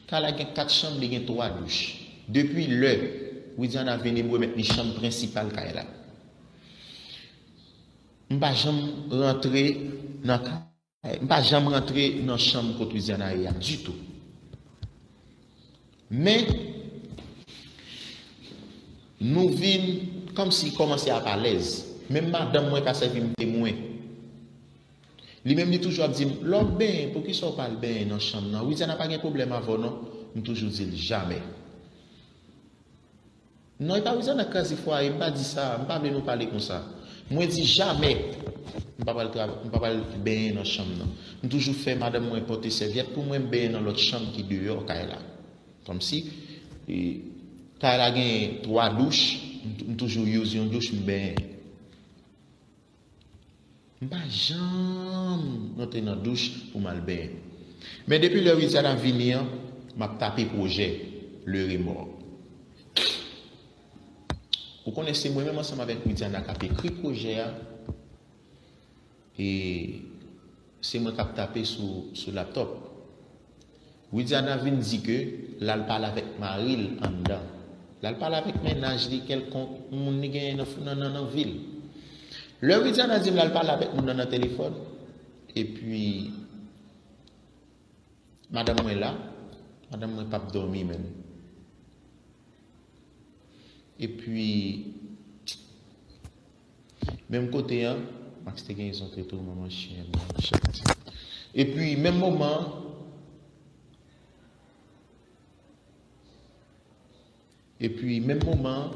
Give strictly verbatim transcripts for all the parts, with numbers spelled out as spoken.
Kay la gen kat chanm, li gen twa douch. Depi lè Widiana vini, m remèt li chanm prensipal kay la. M pa janm rantre nan kay, m pa janm rantre nan chanm kot Widiana ye a ditou. Men, nou vin kòmsi kòmanse ap alèz. Menm madanm mwen ka sèvi m temwen. Li menm li toujou ap di m, "Lè w ap benyen, poukisa w pa al benyen nan chanm nan? Widiana pa gen pwoblèm avè w non." M toujou di l, "Jamè." Non, e pa Widiana k kraze fwaye, m pa di sa, m pa vle nou pale konsa. Mwen di jamè m pa pral tra- m pa pral benyen nan chanm nan. M toujou fè madanm mwen pote sèvyèt pou mwen, m benyen nan lòt chanm ki deyò kay la. Kòmsi, e, kay la gen twa douch, m tou- m toujou use yon douch, m benyen. M pa janm rantre nan douch pou m al benyen. Men depi lè Widiana vini an, m ap tape pwojè Le Remords. Ou konnen se mwen menm ansanm avèk Widiana k ap ekri pwojè a, e se mwen k ap tape sou, sou laptòp. Widiana vin di ke l al pale avèk mari l anndan. L al pale avèk mennaj li kèlkonk, moun li genyen nan, nan, nan, nan vi l. Lè Widiana di m l al pale avèk moun nan nan telefòn, epi madanm mwen la, madanm mwen p ap dòmi menm. Epi, menm kote an, Max te gen rezon trete w manman chen, manman chat. Epi, menm moman, epi, menm moman,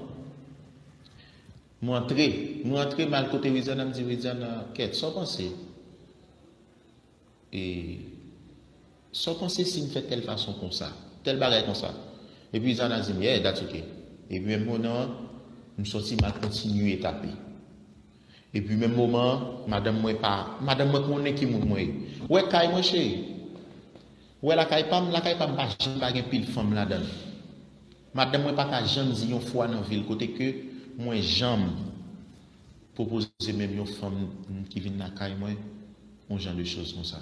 mwen antre, mwen antre, m al kote Widiana, m di, "Widiana, kèt, sa w panse?" E sa w panse si m fè tèl fason konsa, tèl bagay konsa? Epi Zana di m, "Yeah, that's okay." Epi menm moman an, m sòti, m al kontinye tape. Epi menm moman an, madanm mwen pa, madanm mwen konnen ki moun mwen ye. Ou wè kay mwen, cheri? Ou wè lakay pa m? Lakay pa m pa janm pa gen pil fanm ladan l. Madanm mwen pa ka janm di yon fwa nan vi l kote ke mwen janm pwopoze menm yon fanm ki vin lakay mwen, yon jan de choz konsa.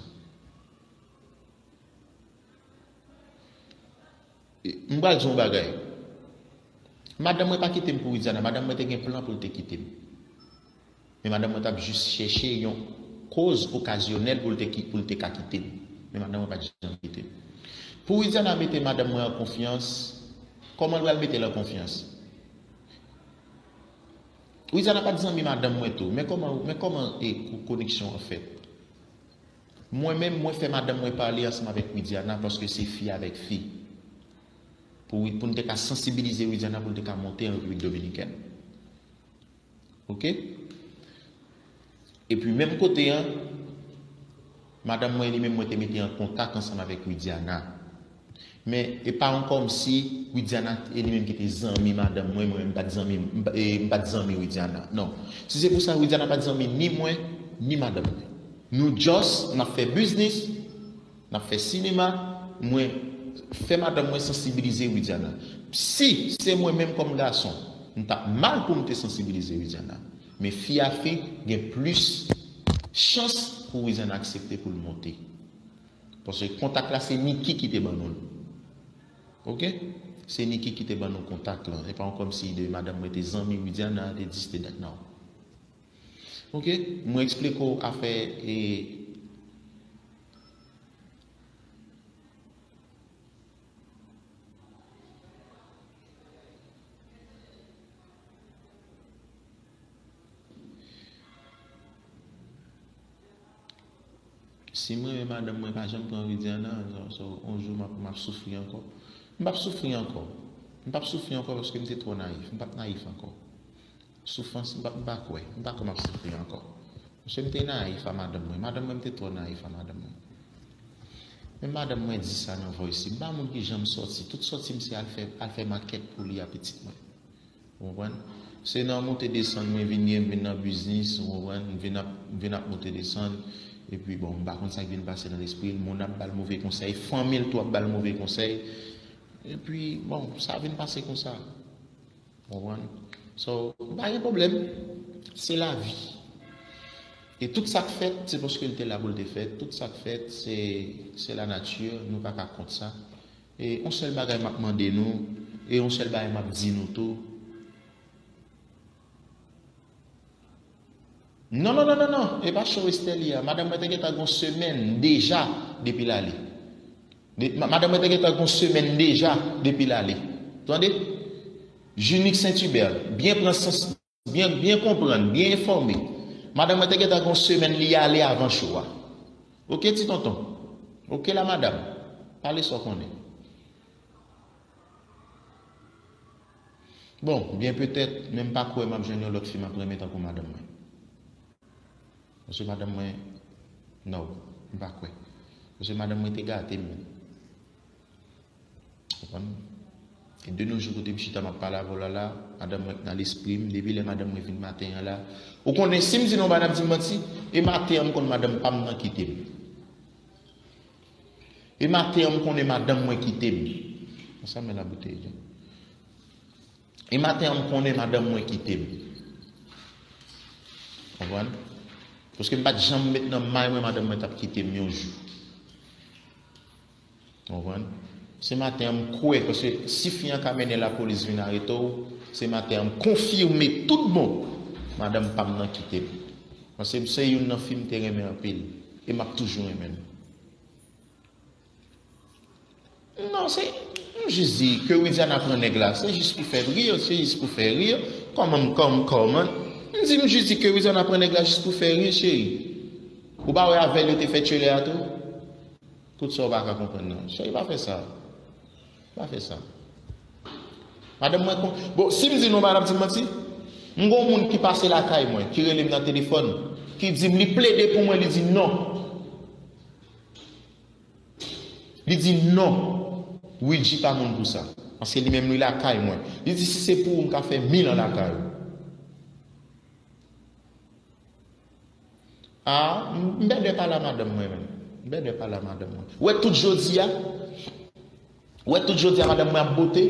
E, m pral di yon bagay. Madanm mwen pa kite m pou Widiana. Madanm mwen te gen plan pou l te kite m. Men madanm mwen t ap jis chèche yon koz okazyonèl pou l te ki-, pou l te ka kite m. Men madanm mwen pa t janm kite m. Pou Widiana mete madanm mwen an konfyans, kòman l pral mete l an konfyans? Widiana pa t zanmi madanm mwen tou. Men kòman, men kòman, e, ko-, koneksyon an fèt? Mwen menm, mwen fè madanm mwen pale ansanm avèk Widiana paske se fi avèk fi. Pou, pou n te ka sansibilize Widiana pou l te ka monte an Repiblik Dominikèn. Oke? Epi menm kote an, madanm mwen li menm mwen te mete an kontak ansanm avèk Widiana. Men e pa yon kòmsi Widiana e li menm ki te zanmi madanm mwen, mwen menm m pa t zanmi, m pa, e, m pa t zanmi Widiana. Non. Si se pou sa, Widiana pa t zanmi ni mwen, ni madanm mwen. Nou just, n ap fè biznis, n ap fè sinema, mwen fè madanm mwen sansibilize Widiana. Si se mwen menm kòm gason, m t ap mal pou m te sansibilize Widiana. Men fi a fi gen plis chans pou Widiana aksepte pou l monte. Paske kontak la se Niki ki te ban nou l. Oke? Se Niki ki te ban nou kontak lan. E pa yon kòmsi de madanm mwen te zanmi Widiana, te dis, te dat, non. Oke? Mwen eksplike w afè, e, si mwen menm madanm mwen pa janm pran Widiana, so, so, yon jou m ap, m ap soufri ankò. M p ap soufri ankò. M p ap soufri ankò paske m te twò nayif. M p ap nayif ankò. Soufrans, m pa, m pa kwè. M pa kwè m ap soufri ankò. Paske m te nayif a madanm mwen. Madanm mwen, m te twò nayif a madanm mwen. Men madanm mwen di sa nan voice li. M pa moun ki janm sòti. Tout sòti m se al fè, al fè makèt pou li a pitit mwen. Ou konprann? Se nan moute desann mwen vin ye, m vin nan biznis, ou konprann? M vin ap, m vin ap moute desann. Epi, bon, m pa konn sa k vin pase nan lespri l. Moun ap ba l move konsèy, fanmi l tou ap ba l move konsèy. Epi, bon, sa vin pase konsa. Ou konprann? So, pa gen pwoblèm. Se lavi. E tout sa k fèt, se paske l te la pou l te fèt. Tout sa k fèt, se, se lanati. Nou pa ka kont sa. E yon sèl bagay m ap mande nou, e yon sèl bagay m ap di nou tou. Non, non, non, non, non, e pa show Estèli a. Madanm mwen te gentan gon semèn deja depi l ale. De- ma- madanm mwen te gentan gon semèn deja depi l ale. Tande? Junique Saint Hubert, byen pran sans, byen, byen konprann, byen enfòme. Madanm mwen te gentan gon semèn li ale avan show a. Oke, ti tonton? Oke, la madanm? Pale sa w konnen. Bon, byen petèt, men m pa kwè m ap jwenn yon lòt fi m ap renmen tankou madanm mwen. Paske madanm mwen, no, m pa kwè. Paske madanm mwen te gate m. Konprann? E de nos jours, kote m chita, m ap pale avè w la, la, madanm mwen nan lespri m, depi lè madanm mwen vin maten an la. Ou konnen, si m di nou bagay, n ap di m manti, e maten an, m konn madanm pa m nan kite m. E maten an, m konnen madanm mwen kite m. Sa men la bouteille. E maten an, m konnen madanm mwen kite m. Konprann? Paske m pa t janm met nan may mwen madanm mwen t ap kite m yon jou. Konprann? Se maten an, m kwè, paske si fi an ka mennen lapolis vin arete w, se maten an, m konfime tout bon, madanm pa m nan kite m. Paske se youn nan fi m te renmen anpil, e m ap toujou renmen l. Non, se, m jis di ke Widiana pran nèg la, se jis pou fè ri, se jis pou fè ri. Kòman, kòm, kòman? M di, m jis di ke Widiana pran nèg la jis pou fè ri, cheri. Ou pa wè avè l yo te fè tchelè a tou? Tout sa w pa ka konprann nan. Cheri, pa fè sa. Pa fè sa. Madanm mwen kon, bon, si m di nou bagay, n ap di m manti. M gon moun ki pase lakay mwen, ki rele m nan telefòn, ki di m li plede pou mwen, li di non. Li di non. Widji pa moun pou sa. Paske li menm li lakay mwen. Li di si se pou ou, m ka fè mil an lakay ou. A, m, m bèdè pale a madanm mwen menm. M bèdè pale a madanm mwen. Ou wè tout jodi a? Ou wè tout jodi a madanm mwen ap bote?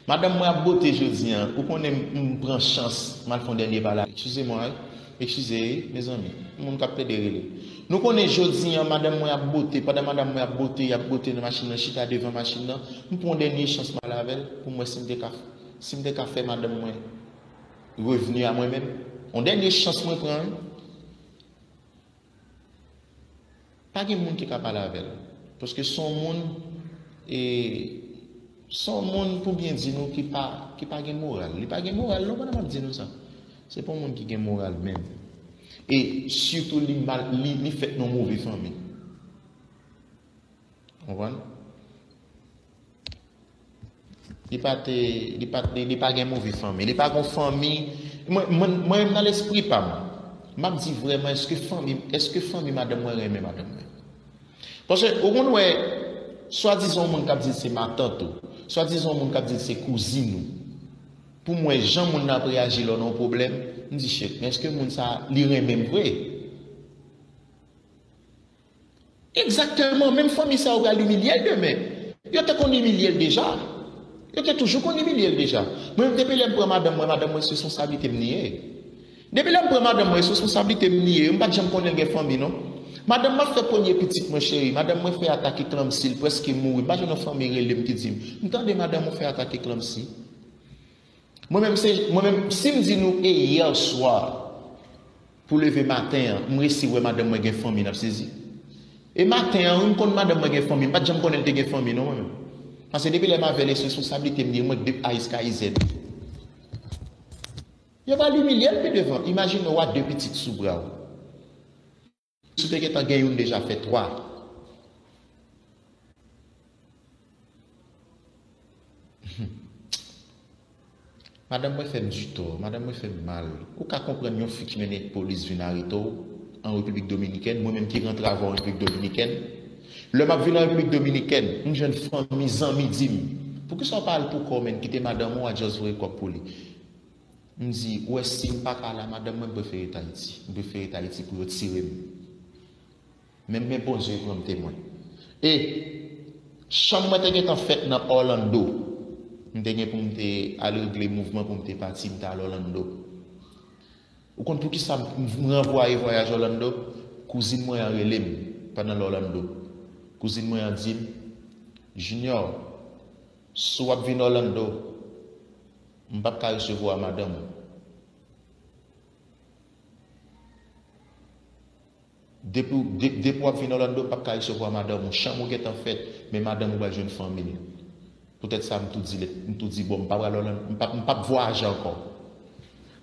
Madanm mwen ap bote jodi a. Ou konnen m, m pran chans, m al fè yon dènye pale. Eskize mwen, wi. Eskize, wi, mezanmi. Moun k ap plede rele. Nou konnen jodi a madanm mwen ap bote. Pandan madanm mwen ap bote, y ap bote nan machin nan, chita devan machin nan. M pran yon dènye chans m al avè l pou m wè si m te ka, si m te ka fè madanm mwen revni a mwen menm. Yon dènye chans mwen pran, wi. Pa gen moun ki ka pale avè l. Paske se yon moun, e, se yon moun, pou byen di nou, ki pa, ki pa gen moral. Li pa gen moral, non, pandan m ap di nou sa. Se pa yon moun ki gen moral menm. E sitou li mal, li, li fèt nan move fanmi. Konprann? Li pa te, li pa, li, li pa gen move fanmi. Li pa gon fanmi. Mwen, mwen, mwen menm nan lespri pa m, m ap di vrèman, èske fanmi, èske fanmi madanm mwen renmen madanm mwen? Paske ou konn wè, swadizan yon moun k ap di l se matant ou, swadizan yon moun k ap di l se kouzin ou. Pou mwen, jan moun nan ap reyaji lè w nan yon pwoblèm, m di, shit, men èske moun sa a, li renmen m vre? Egzakteman, menm fanmi sa yo pral imilye l demen. Yo te konn imilye l deja. Yo te toujou konn imilye l deja. Mwen menm, depi lè m pran madanm mwen, madanm mwen se responsablite m li ye. Depi lè m pran madanm mwen, se responsablite m li ye. M pa t janm konnen l gen fanmi, non. Madanm mwen fè premye pitit mwen, cheri. Madanm mwen fè atak eklanpsi, l prèske mouri. M pa jwenn yon fanmi rele m ki di m, m tande madanm ou fè atak eklanpsi. Mwen menm, se, mwen menm, si m di nou e yè swa, pou leve maten an, m resi wè madanm mwen gen fanmi, n ap sezi. E maten an, wi, m konn madanm mwen gen fanmi, m pa t janm konnen l te gen fanmi, non, mwen menm. Paske depi lè m avè l, se responsablite m li ye, mwen de A jiska Z. Yo pral imilye l pi devan. Imajine w a de pitit sou bra w. Si w te gentan gen youn deja, fè twa. Madanm mwen fè m ditò, madanm mwen fè m mal. Ou ka konprann yon fi ki mennen polis vin arete w an Repiblik Dominikèn, mwen menm ki rantre avè w an Repiblik Dominikèn. Lè m ap vin an Repiblik Dominikèn, m jwenn fanmi, zanmi di m, poukisa w pa al pou kò w, menm kite madanm ou a just voye kòb pou li? M di, ou wè, si m pa ka al a madanm mwen, m prefere t Ayiti. M prefere t Ayiti pou yo tire m. Men, men Bondye pran m temwen. E chanm mwen te gentan fèt nan Orlando. M te gen pou m te al regle mouvman pou m te pati, m te al Orlando. Ou konn poukisa m, m ranvwaye vwayaj Orlando? Kouzin mwen an rele m pandan l Orlando. Kouzin mwen an di m, Junior, si w ap vin Orlando, m p ap ka resevwa madanm ou. Depi w, de, depi w ap vin Orlando, m p ap ka resevwa madanm ou. Chanm ou gentan fèt, men madanm ou pral jwenn fanmi l. Poutèt sa, m tou di, m tou di, bon, m pa pral Orlando, m p ap, m p ap vwayaje ankò.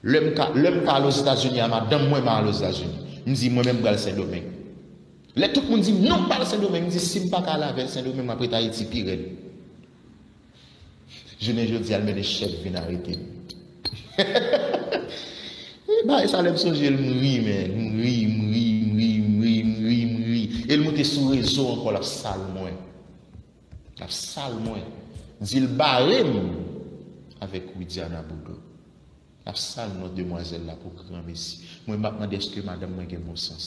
Lè m ka, lè m ka al Ozetazini a madanm mwen, m a al Ozetazini. M di, mwen menm, m pral Sendomeng. Lè tout moun di m, non, m pa al Sendomeng, m di, si m pa ka al avè l Sendomeng, m ap ret Ayiti pi rèd. Jounen jodi a, l mennen chèf vin arete m. E bagay sa, lè m sonje l, m ri, men. M ri, m ri, m ri, m ri, m ri, m ri. E l moute sou rezo ankò, l ap sal mwen. L ap sal mwen. Di l bare m avèk Widiana Boudreau. L ap sal non demwazèl la pou granmesi. Mwen, m ap mande èske madanm mwen gen bon sans.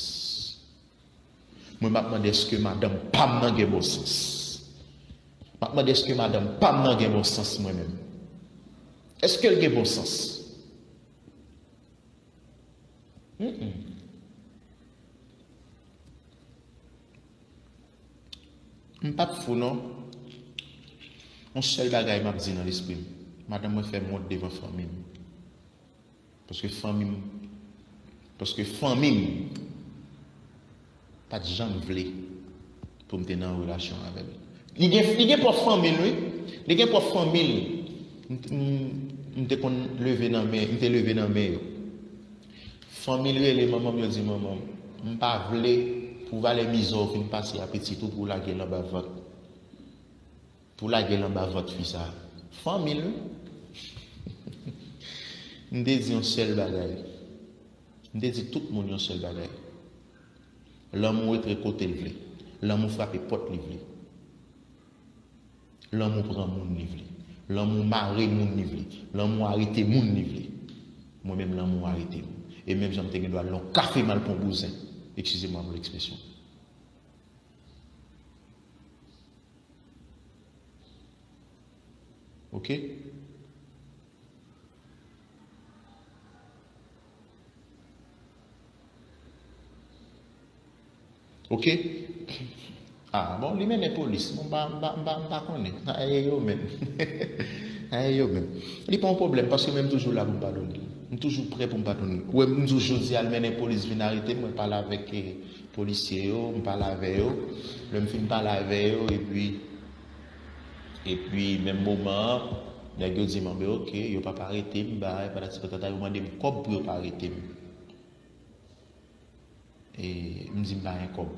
Mwen, m ap mande èske madanm pa m nan gen bon sans. M ap mande èske madanm pa m nan gen bon sans mwen menm. Èske l gen bon sans? Mm-mm. M p ap fou non. Yon sèl bagay m ap di nan lespri m. Madanm mwen fè m wont devan fanmi m. Paske fanmi m, paske fanmi m pa t janm vle pou m te nan yon relasyon avè l. Li gen, li gen pwòp fanmi l, wi. Li gen pwòp fanmi l. M, m, m te konn leve nan men, m te leve nan men yo. Fanmi l rele manman m, yo di manman m, m pa vle pou valè mizè w fin pase a pitit ou pou w lage l anba vant. Pou lage l anba vant fi sa. Fanmi l, wi. M te di yon sèl bagay. M te di tout moun yon sèl bagay. Lanmou antre kote l vle. Lanmou frape pòt li vle. Lanmou pran moun li vle. Lanmou mare moun li vle. Lanmou arete moun li vle. Mwen menm, lanmou arete m. E menm jan m te gen dwa al nan yon kafe m al pran bouzen. Excusez-moi pour l'expression. Ok? Ok? Ah, bon, li mennen polis. Bon, m pa, m pa, m pa, m pa konnen. Sa e yo menm. Sa e yo menm. Li pa yon pwoblèm, paske mwen, m toujou la pou m padone l. M toujou prè pou m padone l. Ou wè, m di w jodi a, l mennen polis vin arete m, mwen pale avèk, eh, polisye yo, m pale avè yo. Lè m fin pale avè yo, epi, epi menm moman an, nèg yo di m, anben, ok, yo p ap arete m, bay, patati patata, yo mande m kòb pou yo pa arete m. E m di m pa gen kòb.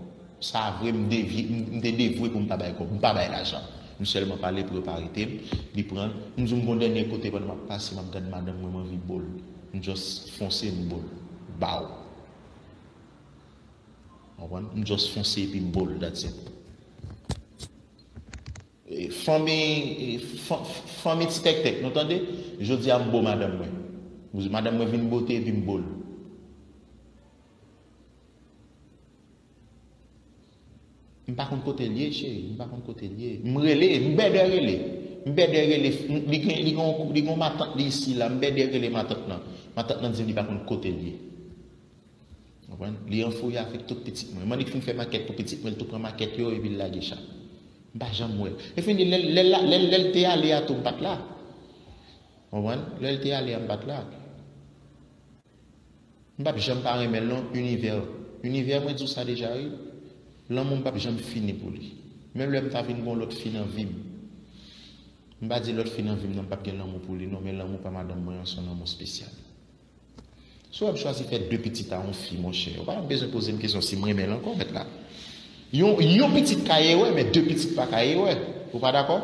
Sa vre, m devye, m, m te devwe pou m pa bay kòb. M pa bay lajan. M sèlman pale pou yo pa arete m. Li pran l. M di w m gon dènye kote pandan m ap pase, m ap gad madanm mwen, m anvi bo l. M just fonse, m bo l. Baw. Konprann? M just fonse epi m bo l, that's it. E, fanmi, e, fan-, fanmi Ti Tèktèk, nou tande? Jodi a, m bo madanm mwen. Madanm mwen vin bote epi m bo l. M pa konn kote l ye, cheri. M pa konn kote l ye. M rele, m bèdè rele. M bèdè rele. M, li gen, li gen, li gen yon matant li isi la. M bèdè rele matant lan. Matant lan di m li pa konn kote l ye. Konprann? Li anfoye avèk tout pitit mwen. M annik fin fè makèt pou pitit mwen, l tou pran makèt yo epi l lage chat. M pa janm wè l. E fini, lè, lè, lè, lè, lè l te ale a tou, m pa t la. Konprann? Lè l te ale a, m pa t la. M p ap janm pa renmen l non, Univè. Univè, mwen di w sa deja, wi. Lanmou m p ap janm fini pou li. Menm lè m ta vin gon lòt fi nan vi m. M pa di lòt fi nan vi m nan, m p ap gen lanmou pou li non, men lanmou pa madanm mwen an, se yon lanmou espesyal. Si w ap chwazi fè de pitit a yon fi, monchè, ou pa menm bezwen poze m kesyon si m renmen l ankò, mèt la. Yon, yon pitit ka erè, men de pitit pa ka erè. Ou pa dakò?